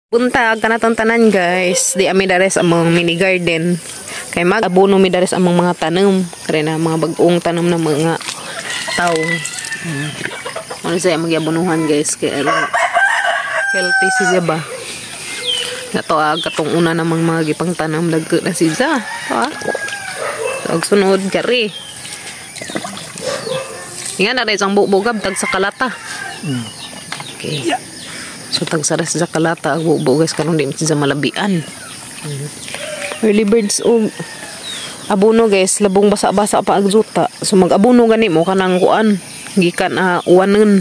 Buntag kanatong tanan, guys. Di ami dares among mini garden. Kay mag-abono mi dares among mga tanom. Kare na mga bag-ong tanom na mga tawo. Ano siya mag-abonuhan, guys, kay aron healthy siya ba. Nato ag katong una namang mga gipang tanom dagko na siya. Ha? So, og sunod kari. Nga na rin ang bubogab tag sa kalata. Okay. So tagsaras sa kalata ang bubo, guys, karon di siya malabian. Early birds og abono, guys, labong basa-basa pa ang juta. So mag-abono gani mo kanang kuan gikan uwanon.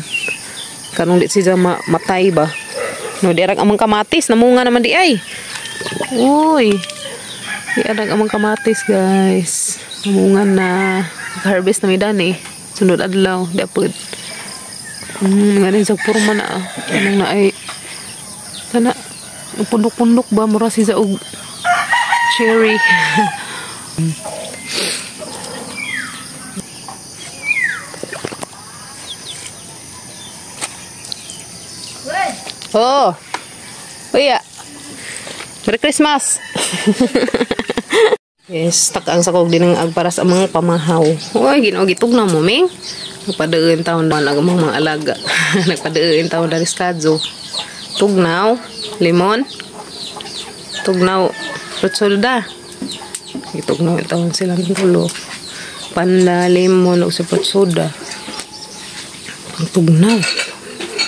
Karon di siya matay ba. No, di arang amang kamatis namunga naman di ay. Uy. Di arang amang kamatis, guys. Namunga na. Harvest na mi dani. Sunod adlaw dapat. Nga sa purma na anong na ay kana pundok-pundok ba mura siya og cherry. Oh. Uya. Merry Christmas. Yes, takang sa kog din ang agparas ang mga pamahaw. Uy, Ginoo, gitugnaw mo ming. Nagpadaan taon na ang mga alaga. Nagpadaan taon dari skadyo. Tugnaw, limon. Tugnaw, prutsulda. Itugnaw taon silang tulo. Panda, limon, o si prutsulda. Ang tugnaw.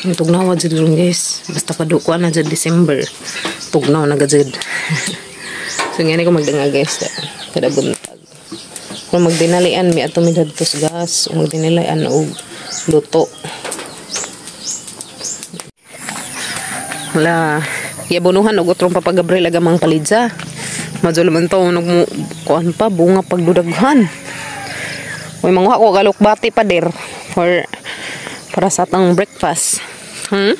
Ang tugnaw dyan rin, guys. Basta padukuan na dyan December. Tugnaw na dyan. So nga ko magdanga, guys. Kada buntag. Kung magdinalian mi ato mi dadto sa gas, o magdinalian og luto. Wala, yabunuhan og utrong Papa Gabriel aga mang palidsa. Madyo man to nag kuan pa bunga pagdudaghan. Uy, manguha ko galukbati pa der for para sa atang breakfast. Okay,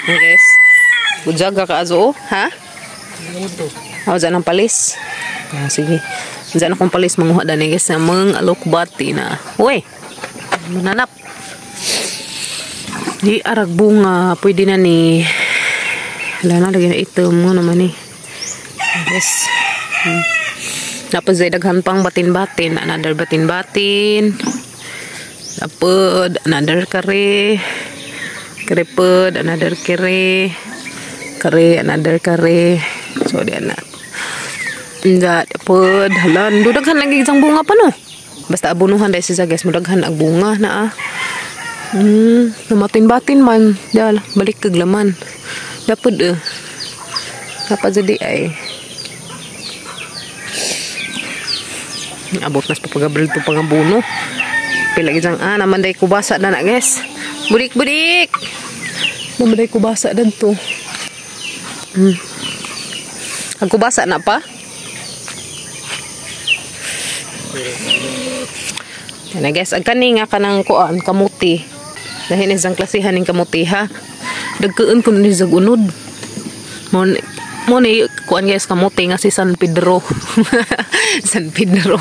guys. Bujaga ka azo, ha? Oh, dyan ang palis. Ah, sige. Diyan akong palis manguha dani, guys, sa mga alokbati na. Uy, mananap. Di arag bunga, pwede na ni. Wala na lagi na ito mo naman ni. Guys. Tapos ay daghan pang batin-batin, another batin-batin. Tapos another kare. Kare pod, another kare. Kare, another kare. So di na. Inda pod, halan, dudaghan lagi isang bunga pa no. Basta abunuhan dahil siya, guys, mudaghan ang bunga na ah. Namatin-batin man, dal, balik kag laman. Dapat dapat jadi ay. Abot nas pa pagabril to pangabuno. Pila gid ang naman day kubasa na na, guys. Budik-budik. Naman day kubasa dadto. Ang kubasa na pa. Yan na, guys, ang kani nga kanang kuan kamuti. Dahil isang klasihan ning kamuti ha. Dagkuon kun ni sa unod. Mo ni kuan, guys, kamuti nga si San Pedro. San Pedro.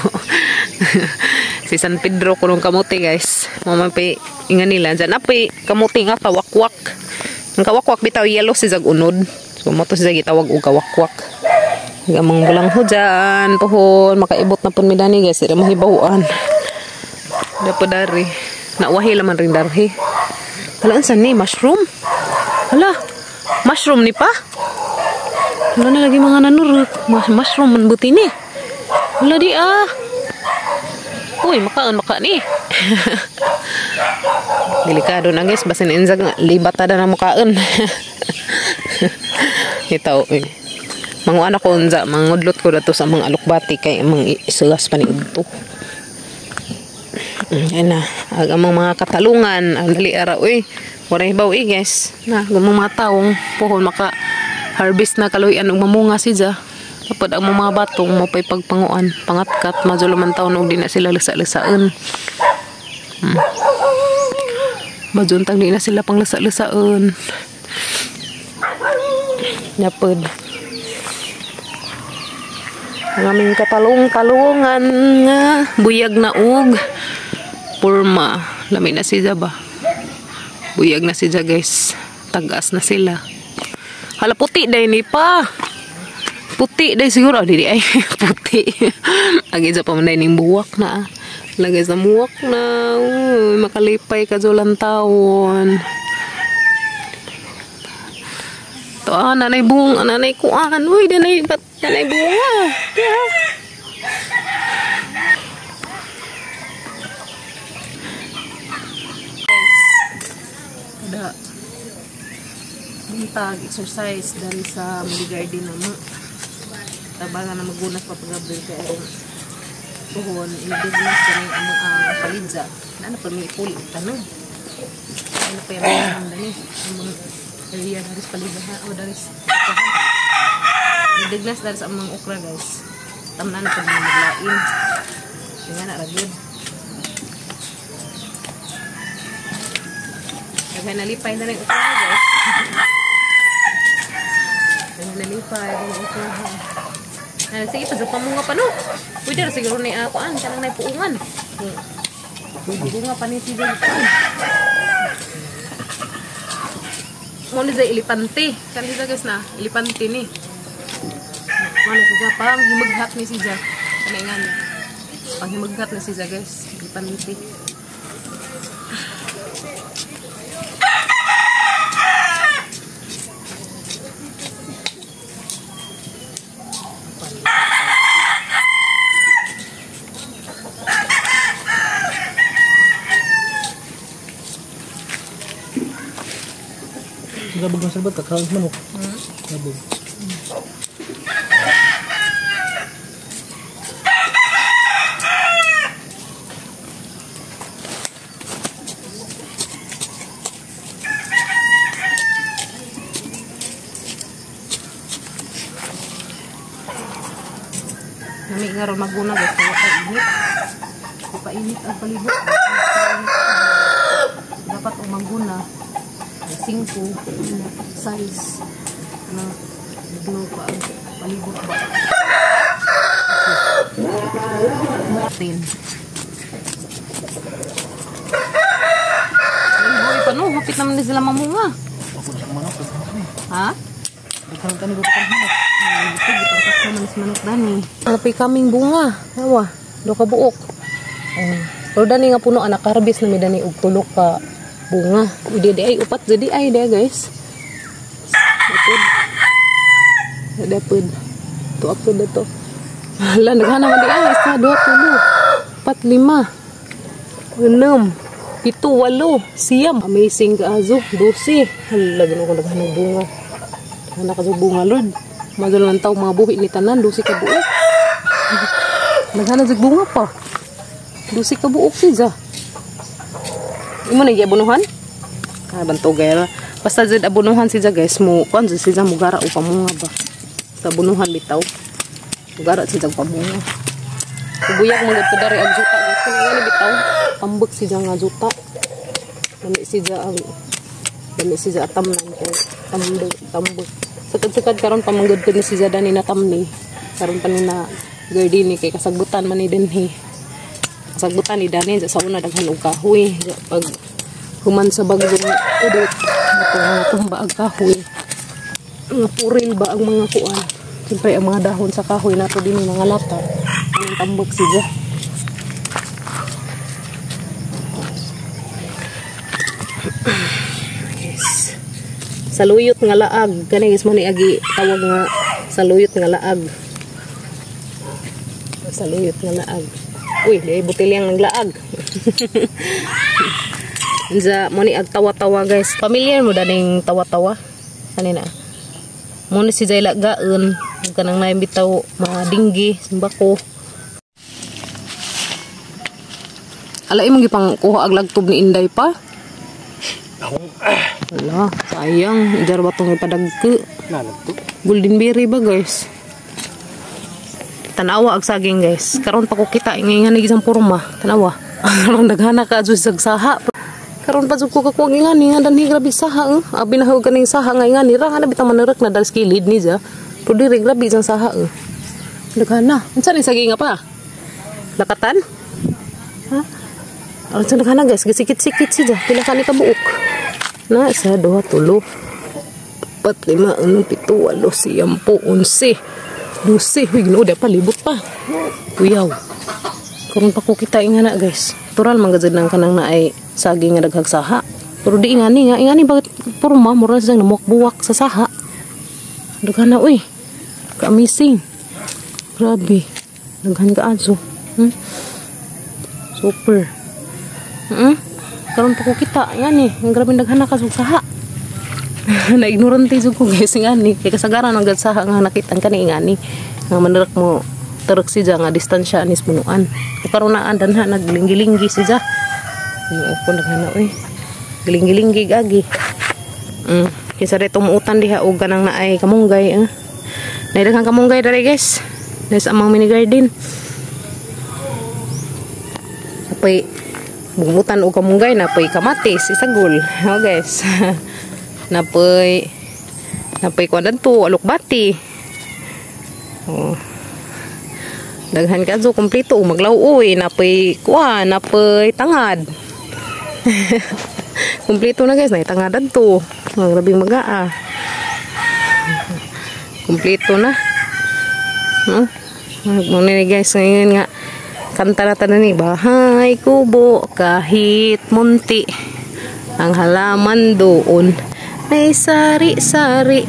Si San Pedro kunong kamuti, guys. Mo man pi inga nila dyan api kamuti nga kawakwak. Ang kawakwak bitaw yellow si zag unod. So mo to siya gitawag og kawakwak. Gamang bulang ho dyan, pohon, makaibot na pun mi dani, guys, dira mahibaw-an. Dapo dari. Nawahi laman rin darhi. Hala, unsa ni? Mushroom? Hala, mushroom ni pa? Hala na lagi mga nanurot. Mushroom man buti ni. Hala di ah. Uy, makaan maka ni. Delikado na, guys, basin inzag libata na mukaan. Ito, eh. Manguan ako unza, mangudlot ko dato sa mga alukbati kay amang isulas pa ni udto. Ayan na, ag amang mga katalungan, ang dali ara uy. Wala hibaw eh, guys. Na, gumang mga taong pohon maka harvest na kaluy-an og mamunga siya. Dapat ang mga batong mo pa'y pagpanguan, pangatkat, madyo man taon og di na sila lasa-lasaon. Madyo tang di na sila pang lasa-lasaon. Napod. Ang aming katalong-talungan nga buyag na og purma. Lami na siya ba? Buyag na siya, guys. Tagas na sila. Hala puti day ni pa. Puti day siguro dili ay puti. Agi sa pa man day ning buwak na. Lagay sa muwak na. Uy, makalipay ka julan taon. To ah, nanay bunga, nanay kuan. Uy, nanay bat, nanay bunga. Yeah. Kada buntag exercise dari sa muli garden na mo. Tabangan na magunas pa pag-gabi kay ang tuhon inignas kani ang palidza. Na na pa may puli tanom. Ano pa yung mga dani? Ang mga area daris palidza ha o daris. Inignas daris ang mga okra guys. Tamnan na pa maglain. Nga na ra gyud. Daghan nalipay na rin okra guys. Daghan nalipay na okra. Sige, pa pamunga pa no. Pwede ra siguro ni kuan kanang nay puungan. Bunga pa ni siya kuan. Mo ni sa elipante. Kan siya guys na, elipante ni. Mo ni siya pang himaghat ni siya. Kanay nga ni. Pang himaghat ni siya guys, elipante. Labog ng salbat, kakaos manok. Labog. Nami nga ron maguna guys, kaya painit. Painit ang palibot. Dapat umaguna. 5 size na blue pa ang palibot ba. 10. Ay, pa no, hapit naman din sila mamunga. Ha? Napay kaming bunga. Awa, do ka buok. Pero dani nga puno anak harbis na mi dani og tulok ka bunga. Uy, di ay upat jadi ay dia guys. Dapod. Dapod. To up to to. Hala naghana man di ay isa, duha, tulo, 4, 5, 6, 7, 8, 9. Amazing kaazo, 12. Hala ginoo ko naghana bunga. Naghana ka bunga Lord. Madol lang taw mga buhi ni tanan, 12 ka buok. Naghana jud bunga pa. 12 ka buok siya. Imo na giabunuhan? Ah, bantogay ra. Basta jud abunuhan siya guys mo kuan jud siya mugara o pamunga ba. Sa abunuhan bitaw. Mugara siya pamunga. Buyag mo gud dari ang juta guys. Kung ngani bitaw, tambak siya nga juta. Dami siya ang dami siya atam nang kay tambak tambak. Sakad-sakad karon pamanggod pud ni siya dani na tamni. Karon pa ni na garden ni kay kasagbutan man ni dinhi. Kasagbutan ni dani sa una daghan og kahoy. Pag human sa bagyong udot, tumba ang kahoy. Mga puril ba ang mga kuan. Siyempre ang mga dahon sa kahoy nato din mga lata. Ang tambak siya. Yes. Saluyot nga laag. Kani guys mo ni agi tawag nga saluyot nga laag. Saluyot nga laag. Uy, di butilyang naglaag. Unsa mo ni ag tawa-tawa guys. Familiar mo daning tawa-tawa? Kanina. Mo ni si Jayla gaon, kanang naay bitaw mga dinggi, simbako. Ala imong gipang kuha ag lagtob ni Inday pa? Wala, sayang. Ijar ba itong ipadagko? Golden berry ba guys? Tanawa ag saging guys. Karon pa ko kita ingingan ni isang porma. Tanawa. Karon daghana ka adto sa saha. Karon pa jud ko kakuha ingani nga danhi grabe saha. Abi na kaning saha nga ingani ra nga bitang manurak na dal kilid ni ja. Pero diri grabe isang saha. Daghana. Unsa ni saging nga pa? Lakatan? Ha? Unsa daghana guys? Gisikit-sikit siya. Pila ka ni kabuok? Na isa, duha, tulo, 4, 5, 6, 7, 8, 9, 11, 12. Uy, Ginoo, di pa libot pa. Kuyaw. Karon pa ko kita nga na, guys. Tural man gud nang kanang naay saging nga daghag saha. Pero di ingani nga, ingani bakit porma mura siyang namuwak-buwak sa saha. Daghan na uy. Ka-amazing. Grabe. Daghan ka aso. Super. Karon pa ko kita ngani, ang grabe daghan na kasug saha. Na-ignorante jud ko, guys, ngani. Kay kasagaran ang gad saha nga nakitan kani ingani. Nga manarek mo terek siya nga distansya anis punuan. Karon na andan ha naglinggi-linggi siya. Ginoo ko, daghan na uy. Gilinggi-linggi gagi. Kinsa dito tumuutan diha og kanang naay kamunggay, eh. Naay daghang kamunggay dere, guys. Dere sa amang mini garden. Napay bumutan og kamunggay, napay kamatis, isagol. Oh, guys. Napay napay kuan dadto, alukbati. Oh. Daghan ka kompleto maglaw-oy, napay kuan, napay tangad. Kompleto na, guys, na tangad dadto. Ang grabing magaa. Kompleto na. No? Muna ni, guys, ngayon nga kanta na tanan ni bahay kubo kahit munti ang halaman doon may sari-sari.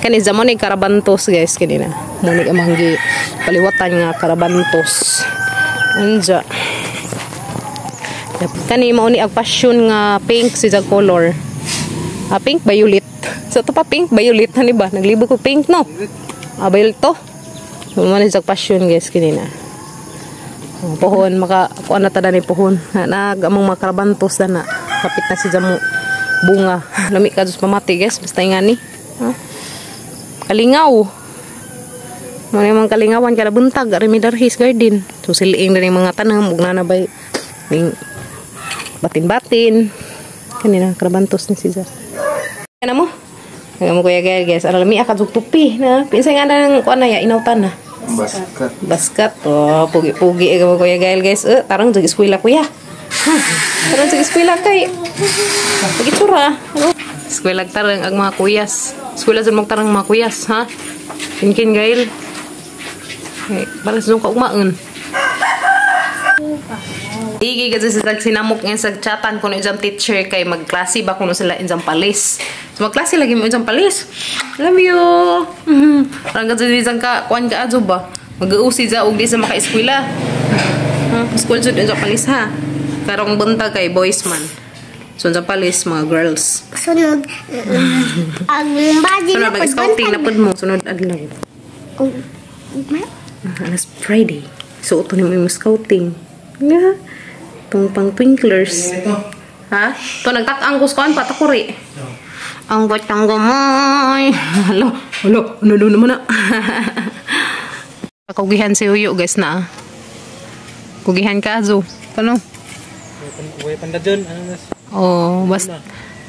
Kani zamon ni karabantos, guys, kini na. Mo ni amang gi paliwatan nga karabantos. Anja. Kani mao ni ang passion nga pink si color. Ah, pink violet. Sa to pa pink violet hani ba? Naglibo ko pink, no. Ah, violet to. Mao ni passion, guys, kini na. Oh, pohon maka kuan na tada ni pohon. Na nag among makarabantos na na. Kapit na si mo bunga. Lami ka dus pamati, guys, basta ingani. Ha? Kalingaw. Mo ni mga kalingawan kada buntag ari mi darhis garden. So siliing diri mga tanam ug na bay ning batin-batin. Kani na karabantos ni siya. Kana mo? Nga mo kuya, guys, guys. Ara lami ka tupi na. Pinsa nga nang kuan na ya inawtan na. Baskat. Baskat. Oh, pugi-pugi ka mo kuya Gael, guys. Eh, tarang jug eskwela kuya. Ha, tarang jug eskwela kay. Pagitsura. Oh. Eskwela tarang ang mga kuyas. Eskwela jud mo tarang mga kuyas, ha? Kinkin Gael. Eh, para sa ka ugmaon. Igi kasi sa sinamok nga sa chatan kuno ijang teacher kay magklase ba kuno sila injang palis. So magklase lagi mo injang palis. Love you. Parang kasi injang ka kuan ka adyo ba. Mag-uusi ja og di sa maka-eskwela. Ha, school jud injang palis ha. Karong buntag kay boys man. So injang palis mga girls. Sunod ang body sunod mag-scouting na pud mo sunod adlaw. Alas Friday. So uto ni mo scouting. Nga. Tong pang twinklers. Ha? To nagtak-ang ko sa kuan patakuri. Ang batang gamay. Halo, halo, ano naman na. Kugihan si Uyo, guys, na. Kugihan ka, Azo. Paano? Way pandadyon. Ano nas? Oh,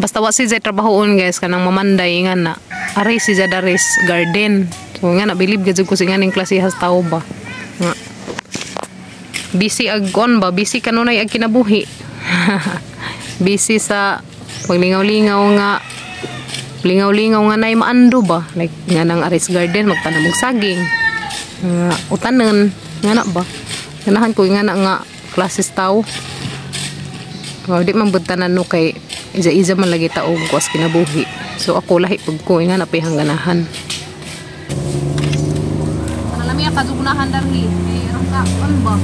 basta wa si Zay trabahoon, guys, kanang mamanday nga na. Aray si Zay Daris garden. So nga na believe gud ko si nga ning klase has tao ba. Nga. Busy ag on ba? Busy kanunay ag kinabuhi. Busy sa paglingaw-lingaw nga lingaw-lingaw nga nay maando ba? Like nga nang Aris Garden magtanam og saging. Nga utanen nga na ba? Ganahan ko nga na nga classes tao. Wow, di man bud tanan no kay iza-iza man lagi ta og kuas kinabuhi. So ako lahi pug ko nga na pay ganahan. Kanalami ka dugnahan darhi. Kay rangka kan ba?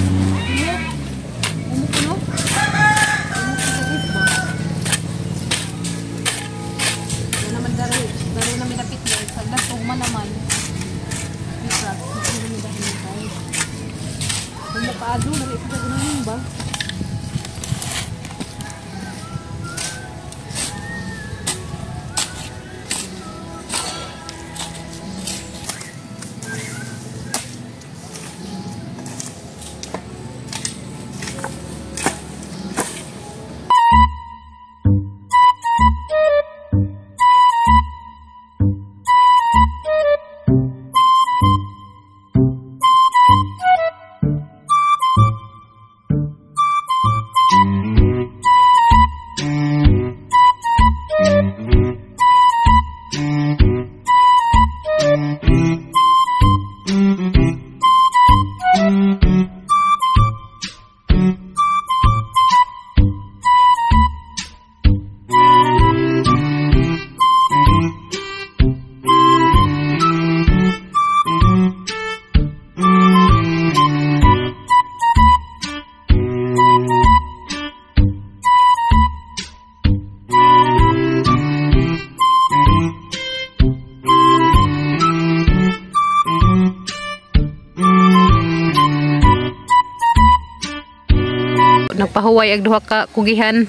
Pahuway ag duha ka kugihan.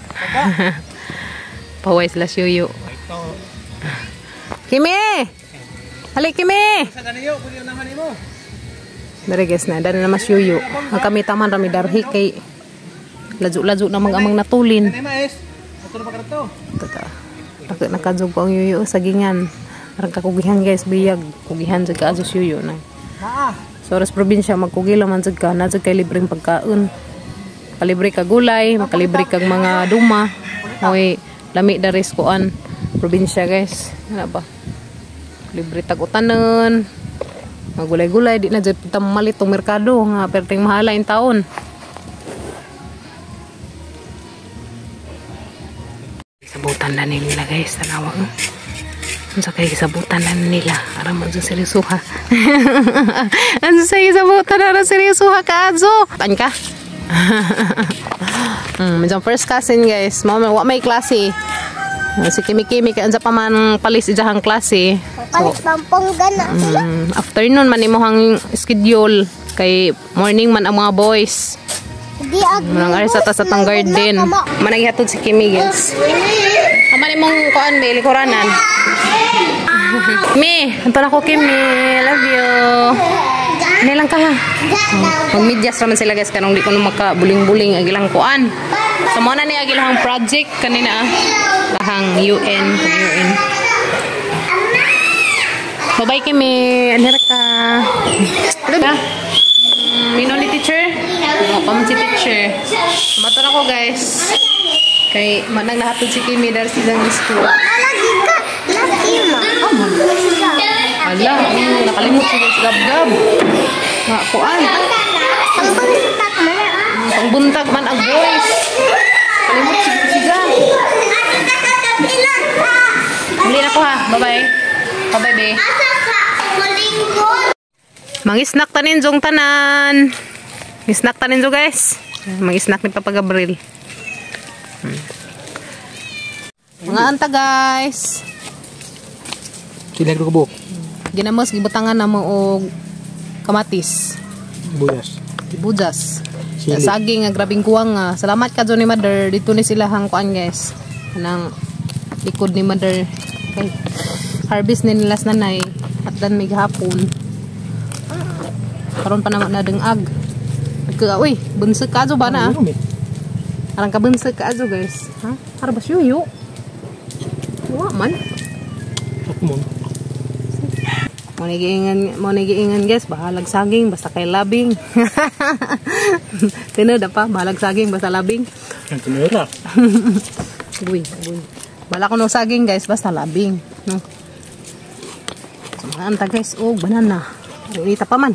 Pahuway sila siyuyo. Kimi! Hali Kimi! Dere guys na, dana na mas yuyo. Ang kami taman rami darhi kay ladyo-ladyo na mga amang natulin. Tata. Nakajog ko ang yuyo sa gingan. Arang kakugihan guys, biyag. Kugihan jud ka azo yuyo na. So oras probinsya magkugila man jud ka, na jud kay libreng pagkaon. Kalibre ka gulay, makalibre kag mga duma. Hoy, lami daris kuan probinsya guys. Ano ba? Libre tag utanon. Mga gulay-gulay, di na dyan malit tong merkado nga perting mahala in taon. Sabutan na nila guys, tanawa. Unsa kay gisabutan na nila? Aram man seryoso ha. Unsa kay gisabutan na seryoso ha ka azo? Tan ka? Medyo first cousin guys. Mao wa may klase. Si Kimi-Kimi kay unsa pa man palis ijahang klase. Palis Pampanga na. Afternoon man imong schedule kay morning man ang mga boys. Di ag. Manang ari sa ta sa tang garden. Managhatod si Kimi guys. Ama nimong kuan may likuranan. Mi, anto na ko Kimi. Love you. Nilang ka ha. Magmedyas raman sila guys kanong di ko na makabuling-buling ang ilang kuan. So mo na ni ang ilang project kanina ah. Lahang UN, UN. Bye-bye Kimi. Anira ka. Hello. Mino ni teacher? Mo pa man si teacher. Mato na ko guys. Kay manang nahatod si Kimi dar silang school. Ala, nakalimot si Gab-Gab. Nga kuan. Pangbuntag man ang boys. Kalimot si siya. Bili na ko ha. Bye-bye. Bye-bye, be. Mang-snack tanin jong tanan. Mang-snack tanin jo guys. Mang-snack ni Papa Gabriel. Mga anta guys. Sila ko buhok. Ginamos gibutangan na mo og kamatis. Buyas. Bujas. Saging nga grabing kuwang nga. Salamat ka ni Mother. Dito ni sila hang kuan guys. Anang likod ni Mother. Okay. Harvest ni nila sa nanay at dan may gahapon. Karon pa naman na dengag. Nagka, uy, bunsag ka azo ba na? Arang ka bunsag ka azo guys. Ha? Harbas yuyo. Wa man. Mo nagiingan guys, bahalag saging basta kay labing. Tinod pa, bahalag saging basta labing. Tinura. Uy, uy. Bala ko no saging guys, basta labing, no. So, mga anta guys, oh, banana. Inita pa man.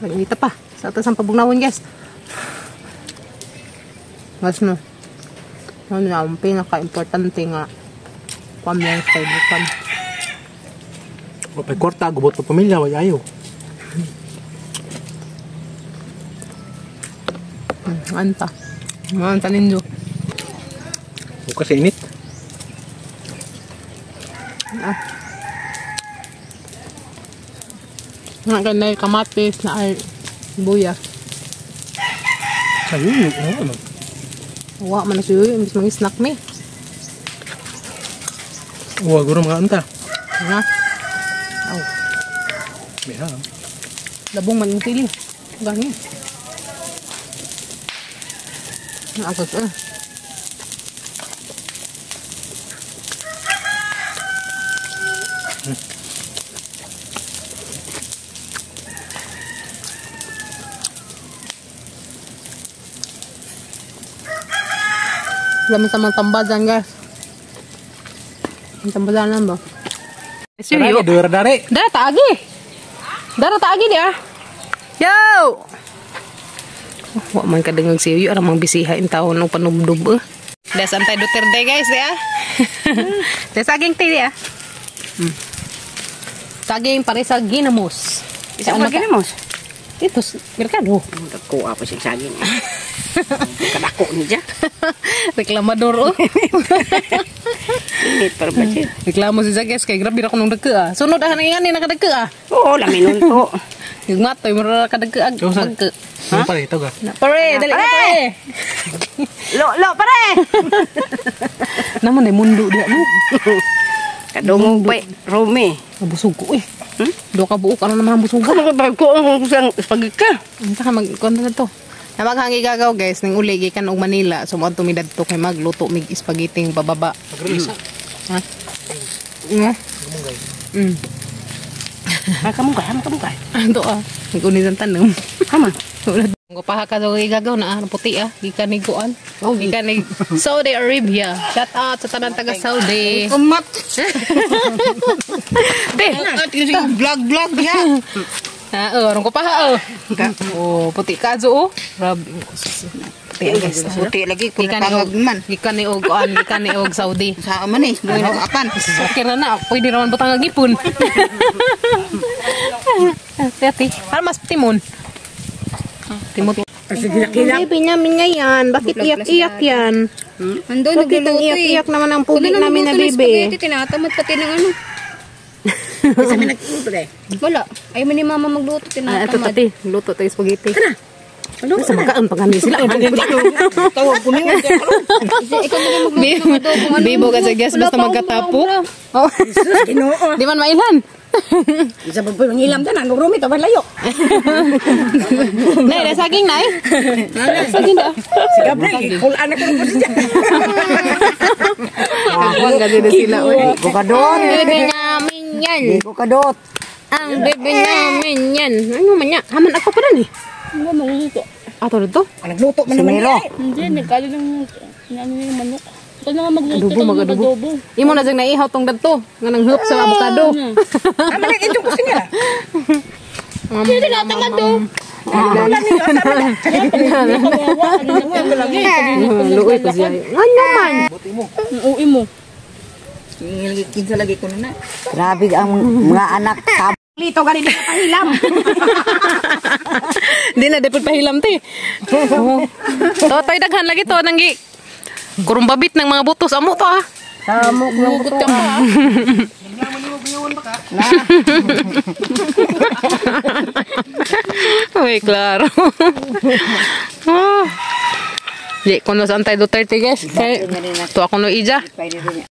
Inita pa. Sa atas ang pabugnawon guys. Mas no. Ano na ang pinaka-importante nga kwam lang sa bukan. Wapay kwarta, gubot pa pamilya, way ayaw. Anta. Anta ninyo. Bukas init. Ah. Nga kanay kamatis na ay buya. Ayun, ano? Wa man na siyo, imbis mang-snack mi. Wa guro mga anta. Nga. Aw. Meha. Labong man yung sili. Gani. Ako eh. Dami sa mga tambadan guys. Ang tambadan lang ba? Dara, dara, dara. Dara taagi. Dara taagi dia. Yo! Wa man kadungog siyo aram mang bisiha in taon og panubdob. Des antay Duterte guys dia. Des saging ti dia. Saging pare sa ginamos. Isa ka ginamos? Dito, merkado. Kuha pa siya saging. Kadako niya. Reklamador, oh. Init pero ba siya? Reklamo si Zages kay grabe ra kunong dagko ah. Sunod ah nang ingani nakadagko ah. Oo, lamin nun to. Gugmatoy mo ra kadagko ag Ikaw, saan? magko. Ha? Pare, ito ka. Na, pare, dali na pare. Lo, lo, pare! Naman ay mundo diha mo. Kadungog pa, Rumi. Nabusog ko eh. Do ka buok ano naman ang busog. Kamo ka ko ang kusang pagka. Unsa ka mag kuan na to. Namaghangi gagaw guys ning uli gikan og Manila so moadto mi dadto kay magluto mig spaghetti pababa. Mag-release. Ha? Nga. Gumunggay. Ha kamu ka, kamu ka. Ato ah. Nag-uni sa tanom. Hama. Kung paha ka daw gagaw na ah, puti ah. Gikan ni kuan. Gikan ni Saudi Arabia. Shout out sa tanan taga Saudi. Kumat. Te. Vlog vlog ya. Ah, oh, arong ko paha oh. Oh, puti ka zo oh. Rab. Puti guys. Puti lagi kun Gikan ni og man. Gikan ni og kuan, gikan ni og Saudi. Sa man eh, mo na apan. Okay na na, pwede naman butang ang ipon. Tati, para mas timon. Timon. Baby namin ngayon, bakit iyak-iyak yan? Ando, Bakit ang nagluluto eh. iyak-iyak naman ang pugi Kundi namin na nagluluto ng bebe? spaghetti, tinatamad pati ng ano. Sa mi nagluto eh. Wala. Ayaw mo ni mama magluto, Ah, ito tinatamad. tati, luto tayo spaghetti. Ano sa magaan pa kami sila. Tawag ko niyo. Ikaw na lang magluto ng adobo. Ano? Bibo kasi guys, Wala basta pa akong magkatapo. obra. Oh. Ginoo. Di man mailhan. Isa pa pangilam tanan, Rumi tawag layo. Nay, na saging nay. Saging na. Si Gabriel, kulaan na ko po siya. Kakuan gani na sila oy. Ko kadot. Bebe namin yan. Ko kadot. Ang bebe namin yan. Ano man niya? Haman ako pa rin eh. Hindi, magluluto. Ato dito. Nagluto man naman niya. Hindi, nagkalo ng ano yung manok. Ikaw na nga magluto Adobo, ng mag-adobo. adobo. Imo na diyang naihaw tong dadto. Nga nang hup sa avocado. Ah, man itong kusinera. Hindi, tinatamad oh. Kawawa, ano na lagi. Luoy ko siya. Ano man? Uwi mo. Kinsa lagi ko na. Grabe ang mga anak. Lito gani di ka pahilam. Di na dapat pahilam te. Oo. To toy daghan lagi to nanggi. Kurumbabit ng mga butos amo to ah. Samok lang Hugot ka pa. Uy, klaro. Ah. Di, kuno sa antay Duterte guys. Kay, to ako no ija. Pwede rin.